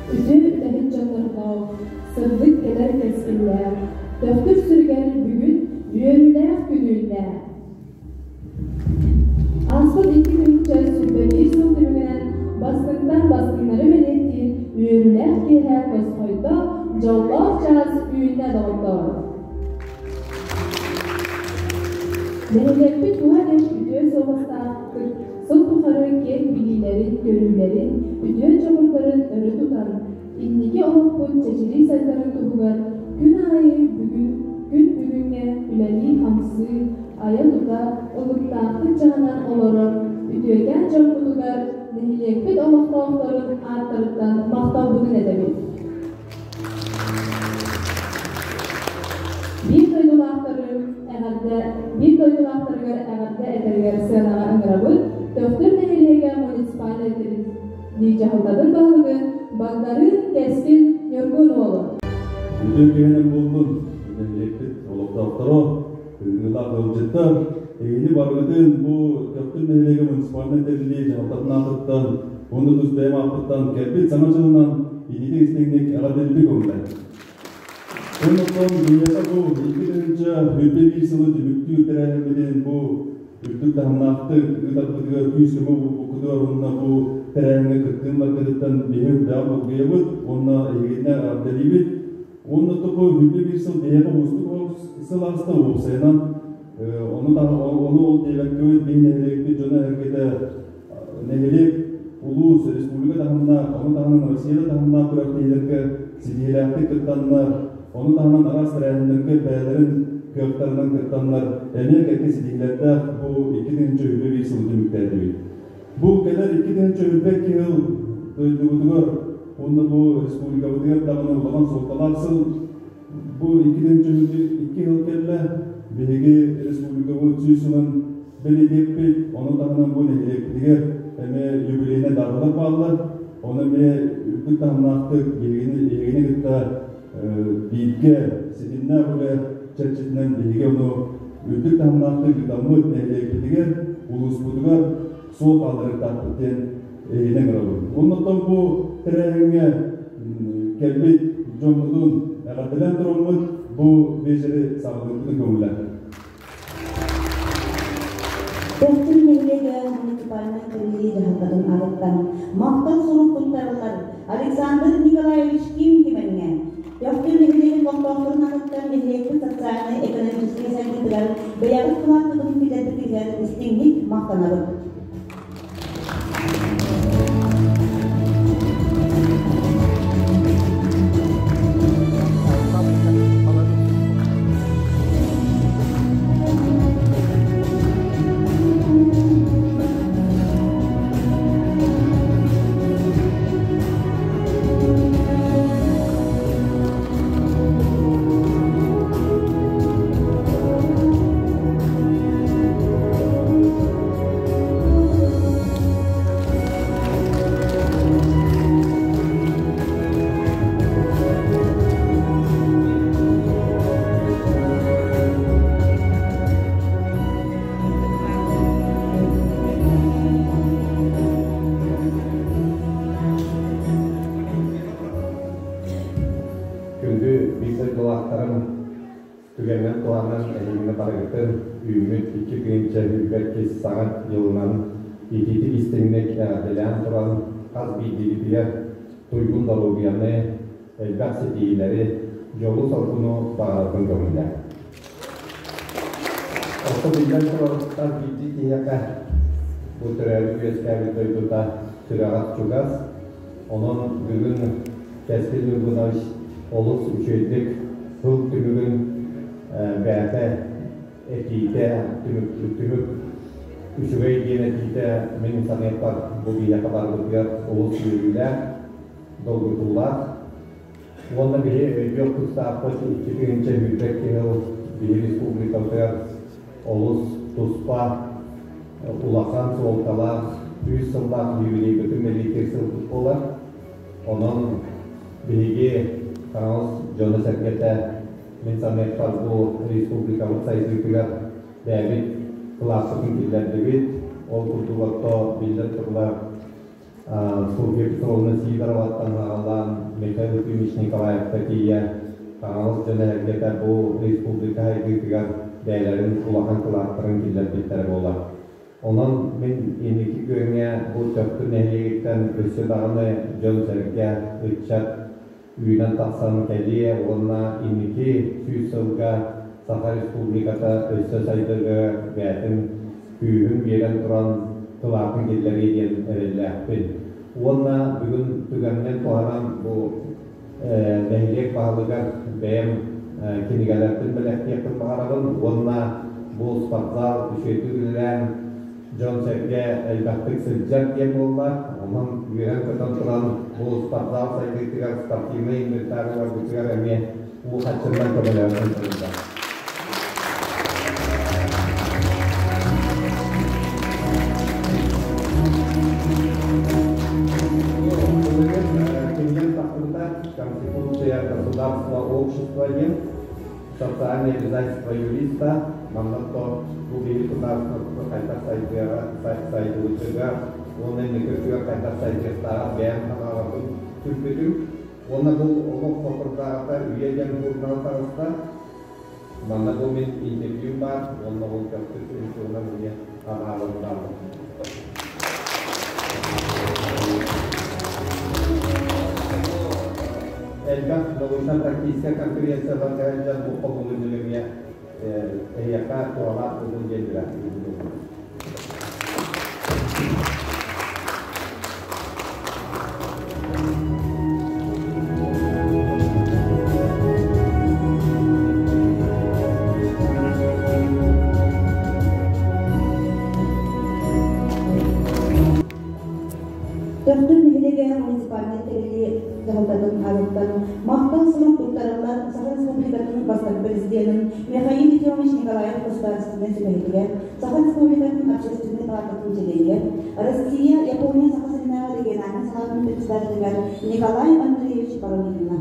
Үтүө үлэһит дьоннордоох, сырдык кэлэр кэскиллээх, Төхтүр сүрүгэр бүгүн үөрүүлээх күн үүннэ. Ааспыт 2021 сыл түмүгүнэн бастыҥтан бастыҥнары бэлиэтиир үөрүүлээх киэһэ тосхойдо, дьоллоох чаас үүннэ доҕоттоор! Нэһилиэкпит уһа илик үтүө суобастаахтык сыл тухары киэҥ билиилэрин-көрүүлэрин, үтүө дьоҕурдарын өрө тутан, инники олохпут чэчирии сайдарын туһугар күн аайы бүгүн күн бүгүҥҥэ үлэлии-хамсыы, айа-тута, ылыктаахтык дьаһанан олорор үтүөкээн дьоммутугар нэһилиэкпит олохтоохторун ааттарыттан махталбытын этэбит. Биир дойдулаахтарым эҕэрдэ, биир дойдулаахтарыгар эҕэрдэ этэригэр сыанаҕа ыҥырабыт Төхтүр нэһилиэгэ муниципальнай тэриллии дьаһалтатын баһылыгын Багдарыын Кэскил Ньургун уолу. Үтүө киһинэн буоллун, нэһилиэкпит олохтоохторо, ыҥырыылаах ыалдьыттар, эһигини барыгытын бу Төхтүр нэһилиэгэ муниципальнай тэриллии дьаһалтатын аатыттан уонна тус бэйэм ааппыттан кэлбит Саҥа дьылынан итиитик истиҥник эҕэрдэлиибит көҥүллээн. Оннуттан биһиэхэ бу 2021 сылы түмүктүүр тэрээһиммитин бу үрдүк таһымнаахтык ыытарбытыгар күүс-көмө буолбуккутугар уонна бу тэрээһиҥҥэ кыттыыларгытыттан биһи үрдээҕи долгуйабыт уонна эһигиннэ эҕэрдэлиибит. Уонна бу 21 сыл биһиэхэ уустук сыл ааста уопсайынан ону ону ол диэбэккэбит биһи нэһилиэкпит дьоно-сэргэтэ нэһилиэк, улуус, республика таһымнаах, ону таһынан Россия да таһымнаах күрэхтэһиилэргэ ситиһиилээхтик кыттаннар, ону таһынан араас тэрээһиннэргэ бэйэлэрин кыахтарынан кыттаннар, эмиэ кэккэ ситиһиилэрдээх бу 2021 сылы түмүктээтибит. Бу кэлэр 2022 сыл дойдубутугар уонна бу республикабытыгар даҕаны улахан суолталаах сыл. Бу 2022 сыл кэллэ, биһиги республикабыт 100 сылын бэлиэтиэппит, ону таһынан бу нэһилиэкпитигэр эмиэ юбилейнай дааталар бааллар, ону эмиэ үрдүк таһымнаахтык биһигини эһигини кытта бииргэ ситимнээх үлэ чэрчитинэн биһиги ону үрдүк таһымнаахтык ыытаммыт нэһилиэкпитигэр, улууспутугар суол хаалларыахтаахпыт диэн эһигини ыҥырабын. Оннуттан бу тэрээһиҥҥэ кэлбит дьоммутун эҕэрдэлээн тураммыт бу биэчэри саҕалыырбытын көҥүллээн. Төхтүр нэһилиэгэ муниципальнай тэриллии дьаһалтатын аатыттан махтал сурук туттарыллар Александр Николаевич Ким Кимэҥҥэ, Төхтүр нэһилиэгин олохтоохторун аатыттан нэһилиэкпит социальнай-экономическай сайдыытыгар бэйэҕит кылааккытын киллэрбитигэр истиҥник махтанабыт. Күндү биир дойдулаахтарым, Түгэнинэн туһанан эһигини барыгытын үүммүт 2022 саҥа дьылынан итиитик истиҥник эҕэрдэлээн туран, хас биирдиигитигэр туйгун доруобуйаны, элбэх ситиһиилэри, дьолу-соргуну баҕарарбын көҥүллээн. Орто биллэн турар, хас биирдии киһиэхэ бу төрөөбүт-үөскээбит дойдута сүрэҕэр чугас. Онон бүгүн Кэскил Ньургунович олус үчүгэйдик тыл түмүгүн бэйэтэ этиитэ, түмүк үчүгэй диэн этиитэ мин саныахпар бу биһиэхэ барыбытыгар олус үөрүүлээх, долгутуулаах. Уонна биһи өйдүөх тустаахпыт 2022 сыл биһи республикабытыгар олус туспа улахан суолталаах 100 сыллаах юбилейбытын бэлиэтиир сылбыт буолар. Онон биһиги Хаҥалас дьоно-сэргэтэ мин саныахпар бу республикабыт сайдыытыгар бэйэбит кылааспытын киллэрдибит. Ол курдук отто биллэн турар Софья Петровна Сидороваттан аҕалаан Михаил Ефимович Николаевка тиийэ Хаҥалас дьоно-сэргэтэ бу республика сайдыытыгар бэйэлэрин улахан кылааттарын киллэрбиттэрэ буолар. Онон мин инники күөҥҥэ бу Төхтүр нэһилиэгиттэн өссө даҕаны дьон-сэргэ, ыччат үүнэн тахсан кэлиэ уонна инники 100 сылга Саха Республиката өссө сайдарыгар бэйэтин күүһүн биэрэн туран кылаатын киллэриэ диэн эрэллээхпин. Уонна бүгүн түгэнинэн туһанан бу нэһилиэк баһылыгар бэйэм кинигэлэрбин бэлэхтиэхпин баҕарабын уонна бу спортзал үчүгэйдик үлэлээн дьон-сэргэ элбэхтик сылдьар диэн буолла. Онон үөрэн-көтөн туран бу спортзал сайдыытыгар спортивнай инвентарь ыларбытыгар эмиэ уу хаччыннан көмөлөһөн турда. Кинигэм тахсыбыта Конституция государства общества диэн социальное обязательство юриста манна то бу биһи государство хайдах сайдыаҕа сайдыбытыгар уонна инники өттүгэр хайдах сайдыахтааҕар бэйэм санааларбын түмпүтүм. Уонна бу олох соторутааҕыта үйэ диэн журнал таҕыста. Манна бу мин интервью баар уонна ол көхтүк туһунан эмиэ анаалым бааллар. Элбэх научно-практическай конференцияларга сылдьан бу хомунун эмиэ эһиэхэ туһалаах буолуон диэн билэхтиибин. Төхтүр нэһилиэгэ муниципальнай тэриллии дьаһалтатын аатыттан махтал сурук туттарыллар Саха Республикатын бастакы президенин Михаил Ефимович Николаев государственнай сүбэһитигэр Саха Республикатын общественнай палаататын чилиэнигэр, Россия, Япония Саха сиринээҕи региональнай салаатын председателигэр Николай Андреевич Боронихина.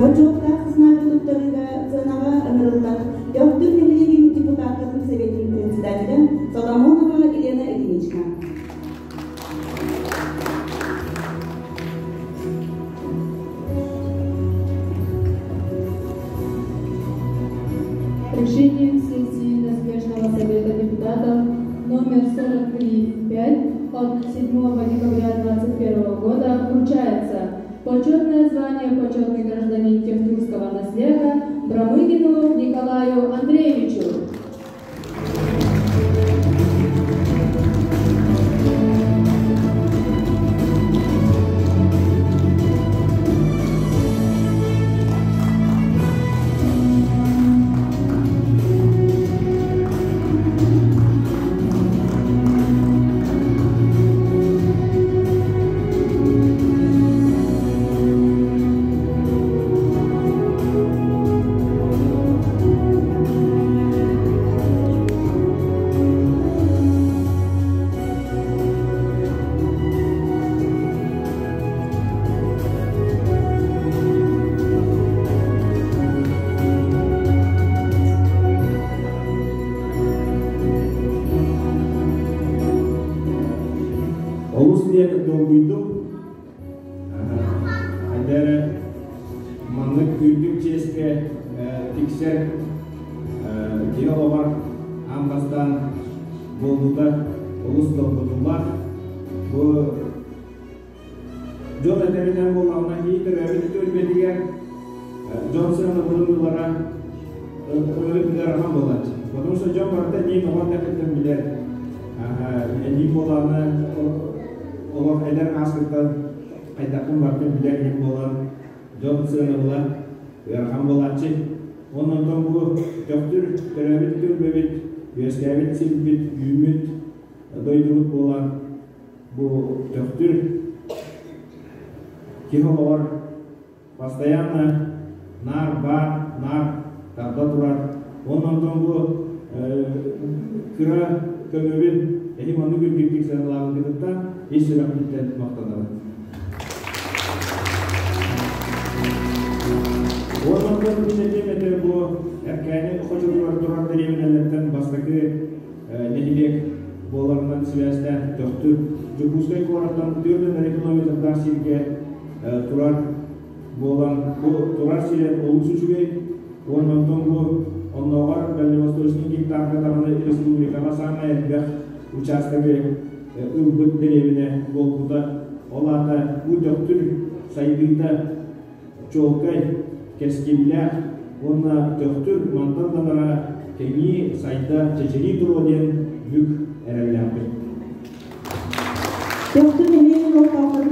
Бочуоттаах знак туттарыыга сыанаҕа ыҥырыллар Төхтүр нэһилиэгин депутаттарын Советын председателэ Соломонова Елена Ильинична. Решением сессии Наслежного совета депутатов номер 43.5 от 7 декабря 2021 года вручается почетное звание почетный гражданин Тевтурского наслега Брамыгину Николаю Андреевичу. Олус диэн долгуйдум. Хайдары маннык үрдүк чиэскэ тиксэр киһи олоҕор аан бастаан буолбута олус долгутуулаах. Бу дьон этэринэн буоллаҕына киһи төрөөбүт түөлбэтигэр дьон сыанабылын ылара ыарахан буолааччы. Потому что дьон барыта эниин оҕо эрдэхиттэн билэр. Эниин буолааны олох эдэр ааскыттан хайдахпын барытын билэр иһин буолан дьон сыанабыла ыарахан буолааччы. Онон бу Төхтүр төрөөбүт түөлбэбит, үөскээбит сирбит, үүммүт дойдубут буолан бу Төхтүр киһи олоҕор постоянно наар баар, наар тарда турар. Уонна онтон бу кыра көмөбүн эһи маннык үрдүктүк сыаналаабыккытыттан ис сүрэхпиттэн махтанабын. Уонна онтон мин этиэм этэ бу Эркээни хочотугар турар дэриэбинэлэртэн бастакы нэһилиэк буоларынан сибээстээн Төхтүр Дьокуускай куораттан 4 километрдаах сиргэ турар буолан бу турар сирэ олус үчүгэй уонна онтон бу оннооҕор Дальневосточный гектарга даҕаны республикаҕа саамай элбэх учаастагы ылбыт дэриэбинэ буолбута. Ол аата бу Төхтүр сайдыыта чуолкай, кэскиллээх уонна Төхтүр мантан да бара кэҥии, сайда, чэчирии туруо диэн бүк эрэллээхпин. Төхтүр нэһилиэгин олохтоохторун